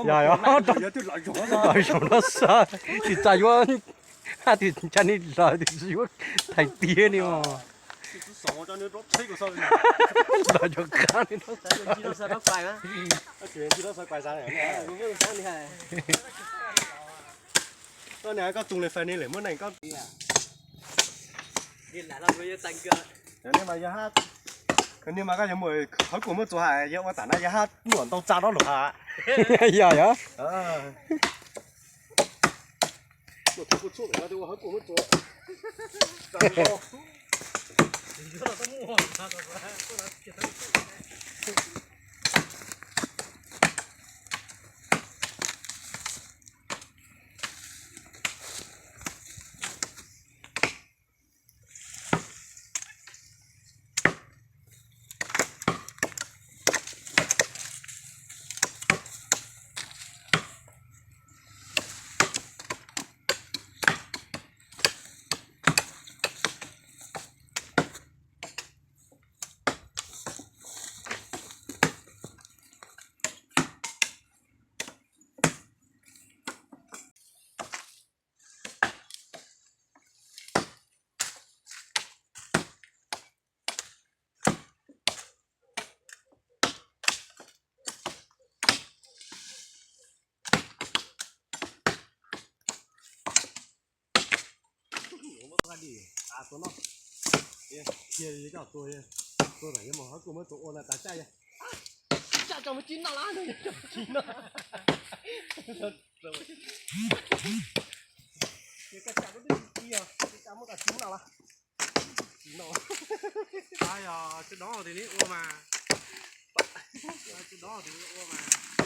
Yog, yog, lawv zaum no xwb, tsis tas yuav hab twg ntsha ni lawv twb tsis yuav thaiv tiag ni os. Lawv cov qab ni. Koj tus li fais ni lawm muab neeg koj. Ni mas koj yuav mus hauv kuam muaj txuas hais yog ua tam na yog hab nyuam ntau tsa dob lug has. Yog, yog. Tua no, cia coj tua, tua tam yuav mus hauv kuam muab tua ua na tas caj, caj tso muab tsib noj lawm, coj tsib noj. Caj tso muab tsib noj lawm. Tsis dob tis li ua mas, tsis dob tis li ua mas.